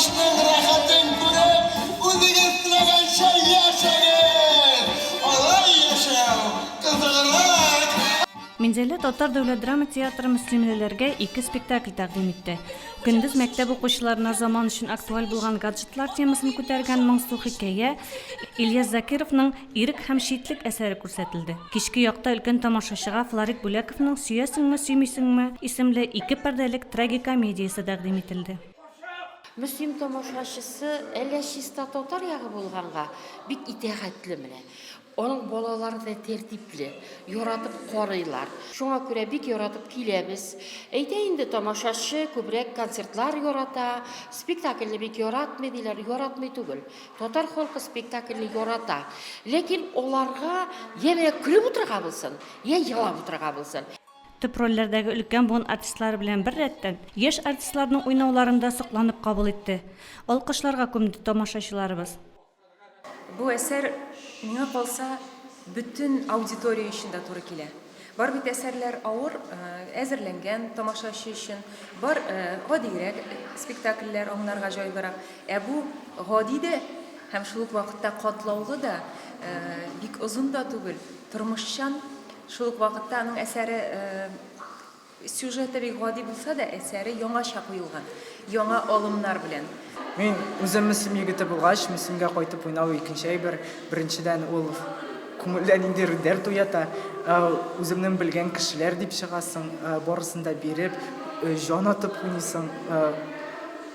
Тормышның рәхәтен күреп, үзегез теләгәнчә яшәгез! Алай яшәү кызыграк! Минзәлә татар дәүләт драма театры мөслимлеләргә ике спектакль тәкъдим итте. Көндез мәктәп укучыларына заман өчен актуаль булган гаджетлар темасын күтәргән моңсу хикәя, Ильяс Закировның Ирек һәм читлек әсәре күрсәтелде. Кичке якта өлкән тамашачыга Фларид Бүләковның Сөясеңме, сөймисеңме исемле ике пәрдәлек трагикомедиясе тәкъдим ителде. Мөслим тамашачысы әллә чиста татар ягы булганга, бик итагатьле менә. Аның балалары да тәртипле, яратып карыйлар. Шуңа күрә бик яратып киләбез. Әйтә инде, тамашачы күбрәк концертлар ярата, спектакльне бик яратмый диләр. Яратмый түгел. Татар халкы спектакльне ярата. Ләкин аларга йә менә көлеп утырырга булсын, йә елап утырырга булсын. Төп рольләрдәге өлкән буын артистлары белән беррәттән, яшь артистларның уйнауларын да сокланып кабул итте. Алкышларга күмде тамашачыларыбыз. Бу әсәр, миңа калса, бөтен аудитория өчен дә туры килә. Бар бит әсәрләр авыр, әзерләнгән тамашачы өчен, бар гадиерәк спектакльләр, аңларга җайлырак. Ә бу гади дә һәм шул ук вакытта катлаулы да, бик озын да түгел, тормышчан. Шул ук вакытта аның әсәре Сюжеты бик гади булса да, әсәре яңача куелган, яңа алымнар белән. Мин үзем Мөслим егете булгач, Мөслимгә кайтып уйнау икенче әйбер. Беренчедән, ул күңелдә ниндидер дәрт уята. Үземнең белгән кешеләр дип чыгасың, барысын да биреп, җан атып уйныйсың.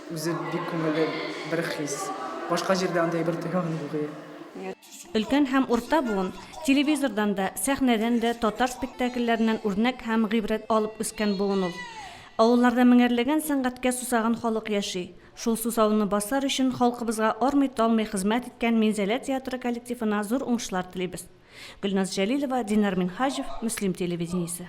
Үзе бик күңелле бер хис. Башка җирдә андый әйбер тойган юк. Өлкән һәм урта буын телевизордан да, сәхнәдән дә татар спектакльләреннән үрнәк һәм гыйбрәт алып үскән буын ул. Авылларда меңәрләгән сәнгатькә сусаган халык яши. Шул сусауны басар өчен халкыбызга армый-талмый хезмәт иткән Минзәлә театры коллективына зур уңышлар телибез. Гөлназ Җәлилова, Динар Минһаҗев, Мөслим телевидениесе.